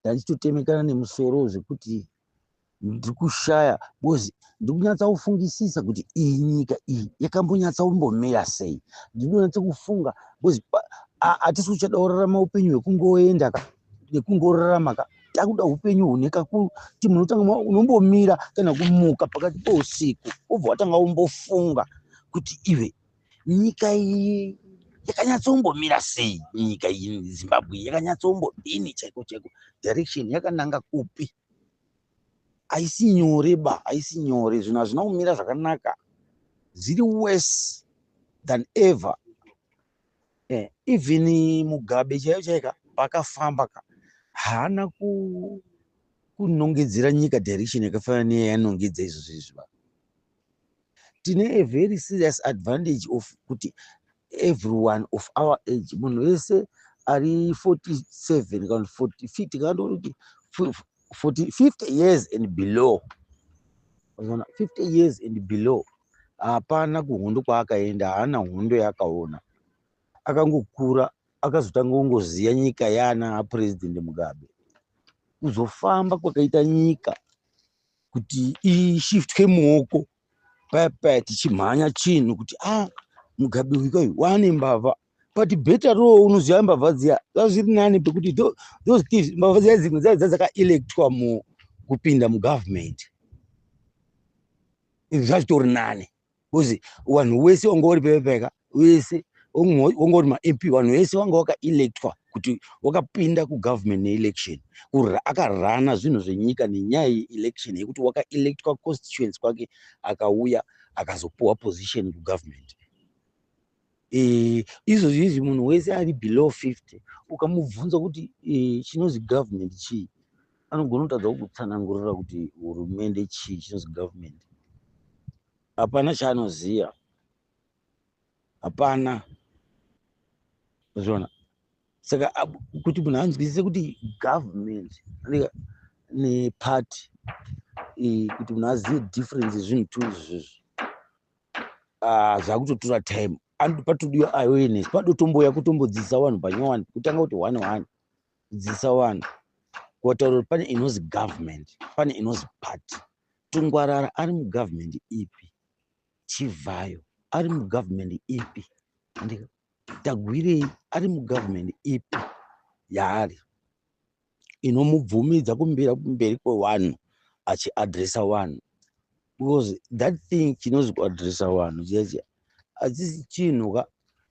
Ndachitotemekana nemusoro zvekuti ndiri kushaya because ndiri kunyatsa kufungisisa kuti iyi nyika iyi yakambonyatsa kumbomira sei. Ndinonyatsa kufunga because hatisi kuchada kurarama upenyu hwekungoenda ka nekungorarama ka. Takuda upenyu hune kakuti munotanga unombomira kana kumuka pakati pousiku wobva watanga umbofunga kuti iwe nyika iyi yakanyatsombomira sei, nyika iyi Zimbabwe yakanyatsombodini chaiko chaiko, direction yakananga kupi. Haisi nyore ba, haisi nyore, zvinhu hazvina kumira zvakanaka, zviri worse than ever. Even Mugabe chaiyo chaika paakafamba ka haana kunongedzera nyika direction yakafanana neyaanongedza izvozvo izvi ba. Tine a very serious advantage of kuti everyone of our age, munhu wese ari 47 kana 40, 50 kana kuti 40, 50 years and below, unoona 50 years and below, hapana kuhondo kwaakaenda, haana hondo yaakaona, akangokura akazotanga kungoziya nyika yaana President Mugabe. Kuzofamba kwakaita nyika kuti ishiftwe muoko paya paya tichimhanya chinhu kuti Mugabe uyu kai wane mbavha, but better ro unoziva mbavha dziya zvazviri nani pekuti those thieves, mbavha dziya dzimwe dzaiva dzakaelectwa kupinda mugovernment, izvi zvazvitori nani because vanhu vese wanga uri pepeka wese wanga uri maMP, vanhu vese vanga vakaelectwa kuti wakapinda kugovernment neelection, akarana zvinhu zvenyika nenyaya yeelection yekuti wakaelectwa constituency kwake, akauya akazopuwa position kugovernment. Izvozvi izvi munhu wese ari below 50 ukamubvunza kuti chinonzi government chii, anogona kutadza kukutsanangurira kuti hurumende chii, chinonzi government. Hapana chaanoziva, hapana. Zviona saka kuti munhu anzwisise kuti government neparty, kuti munhu azive difference yezvinhu two izvozvo, zvakutotora time. Patodiwa awareness, padotomboya kutombodzidzisa vanhu panyowani, kutanga kuti one one kudzidzisa vanhu kutaura kuti pane inonzi government, pane inonzi party. Tungwarara ari mugovernment ipi? Chivhayo ari mugovernment ipi? Tagwirei ari mugovernment ipi yaari inomubvumidza kumira kumberi kwevanhu achiadresa vanhu? Because that thing chinonzi kuadresa vanhu chiya chiya hachisi chinhu ka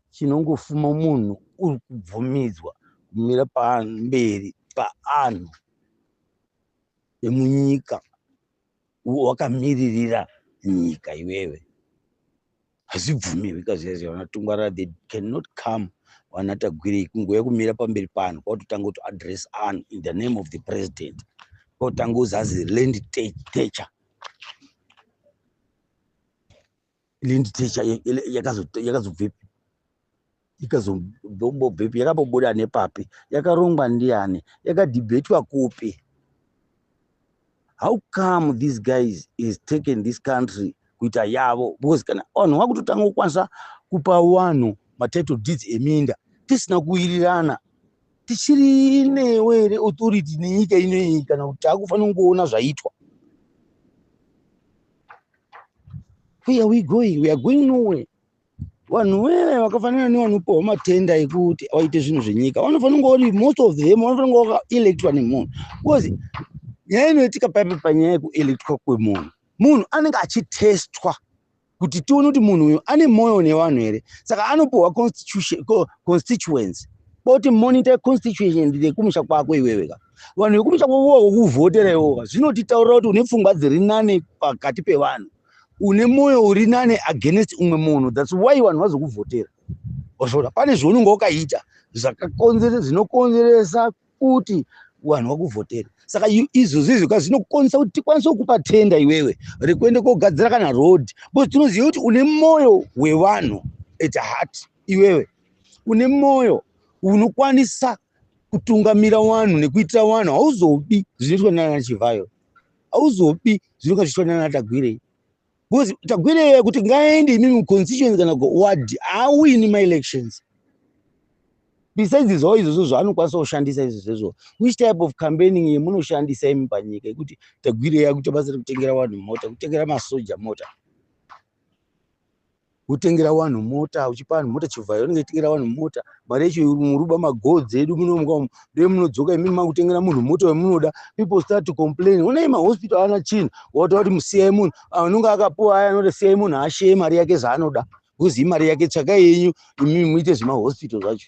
chinongofuma munhu uri kubvumidzwa kumira pamberi paanhu emunyika wakamiririra nyika iwewe. Hazvibvumirwi kaziya ziya. Vana Tungwarara, they cannot come, vana Tagwirei kungouya kumira pamberi paanhu kwakutotanga kuti address anhu in the name of the president, kwakutanga kuzazi land teacher, land teacher yakazobvepi, ikazombobvepi, yakambobuda nepapi, yakarongwa ndiani, yakadhibhetwa kupi? How come these guys is taken this country kuita yavo? Because kana vanhu vakutotanga kukwanisa kupa vanhu matitle deeds eminda tisina kuwirirana, tichiri newe here authority nenyika inoyi, kana kuti takufanira kungoona zvaitwa? Where are we going? We are going nowhere. Vanhu veve vakafanana nevanopiwa matenda ekuti vaite zvinhu zvenyika vanofanira kunge vari, most of them vanofanira kunge vakaelectwa nemunhu, because nyaya inoitika paipa panyaya yekuelectwa kwemunhu, munhu anenge achitestwa kuti tione kuti munhu uyu ane mwoyo nevanhu here. Saka anopiwa constituency kuti monitor constituency ndekumusha kwako iwewe ka, vanhu vekumusha kwako kuvhotera iwoka, zvinotitaurira kuti une pfungwa dziri nane pakati pevanhu, une mwoyo uri nane against umwe munhu. That's why vanhu vazokuvhotera. Wazviona, pane zvaunenge wakaita zvinokonzeresa kuti vanhu vakuvhotera. Saka izvozvo izvo ka zvinokonzesa kuti tikwanise kukupa tenda iwewe rekuende kogadzira kana road, because tinoziva kuti une mwoyo wevanhu at heart. Iwewe une mwoyo unokwanisa kutungamira vanhu nekuitira vanhu. Hauzobi zvinoitwa nana Chivhayo, hauzobi zvinonga zvichiitwa nana Tagwirei, because Tagwirei kuti ngaende imimi constituency kana ward haawini maelections. Besides zvavo izvozvo zvaanokwanisa kushandisa izvozvo, which type of campaigning yemunoshandisa imi panyika yekuti Tagwirei yakuita basa rekutengera vanhu mota, kutengera masoja mota, kutengera vanhu mota, uchipa vanhu mota, Chivhayo unenge itengera vanhu mota, mari yacho muruba magodzi edu munomuka ndee munodzoka imimi makutengera munhu mota wemunoda. People start to complain, onai mahospital ana chinhu, wataura kuti musiyai munhu anonge akapuwa aya, anoti siyai munhu asheye mari yake zvaanoda, kuzi imari yake, tsvakai yenyu imimi muite zvemahospital zvacho.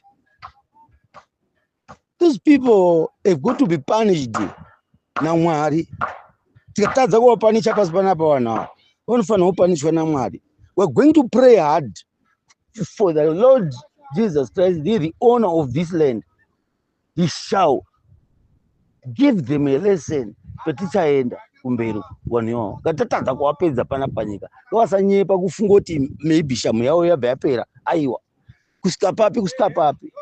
These people have got to be punished naMwari. Tikatadza kuvapanicha pasi panapa, vanhu ava vanofanira kupanishwa naMwari. We are going to pray hard for the Lord Jesus Christ, the owner of this land. He shall give them a lesson petichaenda kumberi. Vanhu ivavo ngatatadza kuvapedza pana panyika, ngavasanyepa kufunga kuti maybe shamu yavo yabva yapera. Aiwa, kusvika papi? Kusvika papi?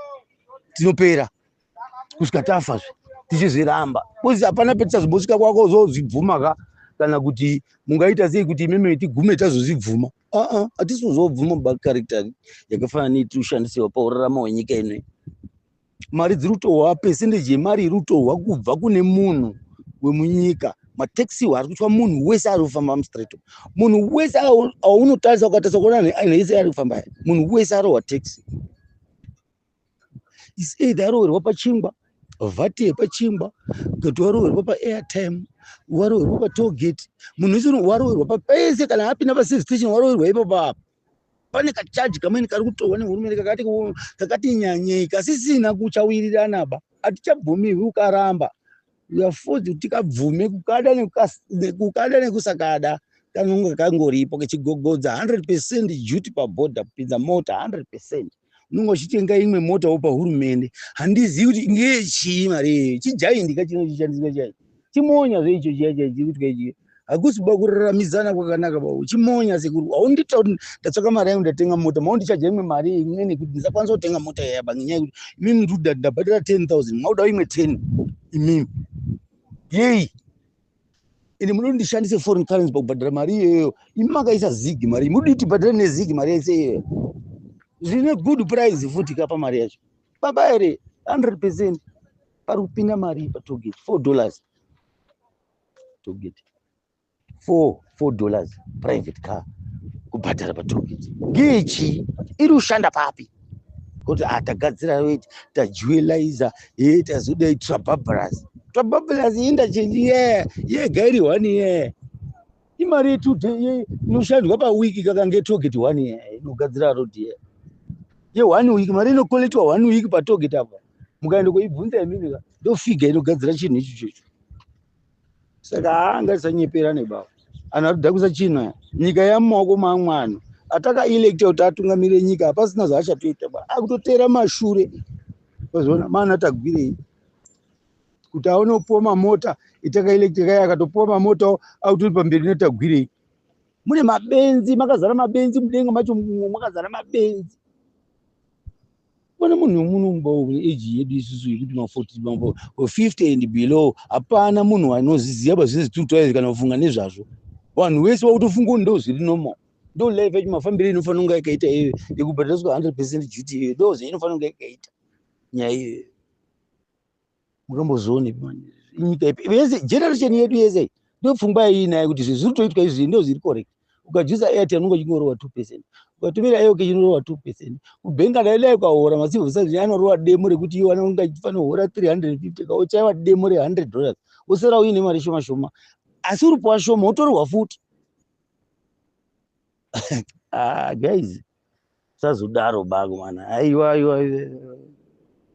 Tinopera kusvika tafazve tichizviramba, because hapana petichazombosvika kwako uzozvibvuma ka, kana kuti mungaita sei kuti imimi tigume tazozvibvuma? Aa, hatisi kuzobvuma bacharacter yakafanana neitiri kushandisiwa paurarama hwenyika ino. Mari dziri kutorwa, percentage yemari iri kutorwa kubva kune munhu wemunyika, mataxi ari kuitwa, munhu wese ari kufamba mustreet, munhu wese aunotarisa, ukatarisa kuona anhu ese ari kufamba, munhu wese arohwa tax. Is either arohwerwa pachingwa, VAT yepachingwa, kuti warohwerwa paairtime, warohwerwa patollgate, munhu wese warohwerwa papese. Kana apinda paservice station, warohwerwa ipapo. Apa pane kachaji kamweni kari kutorwa nehurumende kakati nyanyei, kasisina kuchawirirana ba. Hatichabvumirwi, ukaramba we are forced kuti tikabvume, kukada kukada nekusakada, kanonga kangoripo kechigogodza 100% duty pabhodha kupinza mota 100%. Unonga uchitenga imwe mota wopa hurumende. Handizivi kuti ngechii mari iyoyo, chijaindika chinochishandiswa chai chimonya zveicho chiya chiya chiri kuitwa ichi. Hakusi kuba kuraramidzana kwakanaka ba, chimonya sekuru. Haundita kuti ndatsvaka mari yangu, ndatenga mota, maundichaja imwe mari imweni kuti ndisakwanisa kutenga mota iya ba, ngenyaya yekuti imimi ndikuda ndabhadhara 10 000, mauda imwe 10 imimi yei? Ende munoda ndishandise foreign currency pakubhadhara mari iyoyo. Imi makaisa ZiG mari, mudi tibhadhare neZiG mari yese iyoyo, zvine good price futi kapa mari yacho baba here. 100% pari kupinda mari patollgate, $4 tollgate, $4 private car kubhadhara patollgate. Ngechi iri kushanda papi kuti ah, tagadzira weti, tadualiza ye, tazodai Trabablas, Trabablas interchange ye yega iri one ye, imari yetu inoshandwa pawiki kakange tollgate one ye inogadzira road ye one week, mari inocollectwa one week patollgate apa. Mukaenda kuibvunza imimi ka, ndo figure inogadzira chinhu icho chocho. Saka haa, ngatisanyeperane baba, anhu ari kudhakusa chinhu aya. Nyika yamumaoko mamwe anhu atakaelecta kuti atungamirire nyika, hapasina zvaachatoita ba, akutoteera mashure. Wazoona mana Tagwirei kuti aone kupuwa mamota etakaelecta kaya, akatopuwa mamota akutori pamberi neTagwirei. Mune mabenzi, makazara mabenzi mudenga macho, makazara mabenzi. Pane munhu wemunomba age yedu isusu yekuti ma40, 50 and below, hapana munhu anoziziva pazvese zvitiri kana kufunga nezvazvo. Vanhu vese vakutofunga kuti ndo zviri normal, ndo life yacho, mafambiro inofanira kunge yakaita iyoyo yekubhadhariswa 100% duty iyoyo, ndo zvainofanira kunge yakaita nyaya iyoyo. Mukambozvionepi nyika ipi vese generation yedu yese ndo pfungwa iinayo kuti zvinhu zviri kutoitwa izvi ndo zviri correct? Ukajusa airtime unenge uchingorowa 2%, ukatumira ayoke chinorowa 2%. Kubhenga dai ukahora, macivil service anorowa demo rekuti iwo anonge achifanira kuhora 350, kauchaiwa demo re$100, wosara uine mari shoma shoma, asi uripowa shoma wotorerwa futi. Ah, guys, sazodaro bako mana. Aiwa, aiwa,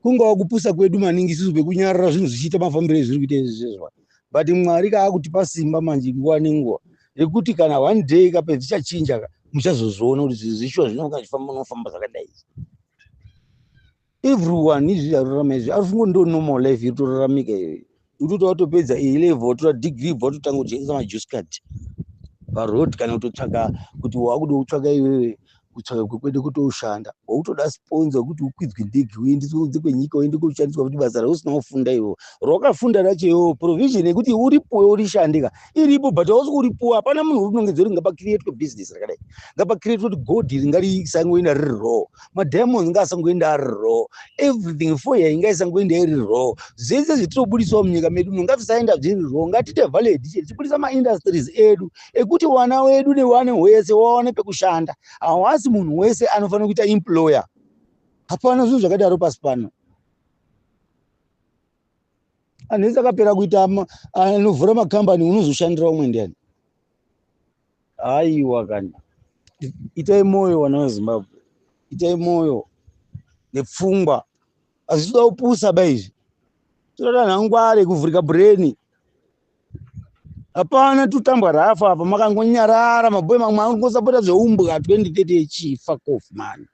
kungava kupusa kwedu maningi isusu pekunyarara zvinhu zvichiita mafambiro ezviri kuita izvi zvezva, but Mwari kaakutipa simba manje nguva nenguva yekuti kana one day kape zvichachinja ka, muchazozviona kuti zvinhu zvishuwa zvinonga zvichifamba, unofamba zvakadai. Everyone izvi arurama izvi arifunga ndo normal life iri kutoraramika iyoyo. Utoti watopedza iyi level, watora degree, bva watotanga kutengesa majuice card paroad, kana kutotsvaka kuti wakuda kutsvaka iwewe. Kutsvaka kwekwede kutoshanda, wautoda sponsor kuti ukwidzwe ndege, uendeswe kunze kwenyika, uende koshandiswa kuti basa rausina kufunda iwo rawakafunda racho iwewo. Provision yekuti uripuwe urishandika iripo, but hausi kuripuwa. Hapana munhu uri kunongedza kuti ngapacreatwe business rakadai, ngapacreatwe kuti gold ringarisangoenda riri raw, madiamonds ngaasangoenda ari raw, everything foya ingaisangoenda iri raw. Zvese zvetinobudiswa munyika medu muno ngazvisaenda zviri raw. Ngatiite value addition, tichibudisa maindustries edu ekuti vana wedu nevana wese wawane pekushanda. Hawasi munhu wese anofanira kuita employer. Hapana zvinhu zvakadaro pasi pano. Anhu ese akapera kuita anovhura makambani, unozoshandira umwe ndiani? Aiwa kani, itai mwoyo, vana veZimbabwe, itai mwoyo nepfungwa. Hazvitoda kupusa ba izvi, toda vanhu angware, kuvhurika brain. Hapana tutambwa rafa apa, makangonyarara. Mabhoyi mamwe angosapota zveumbwa 2030 echifa. Kof man.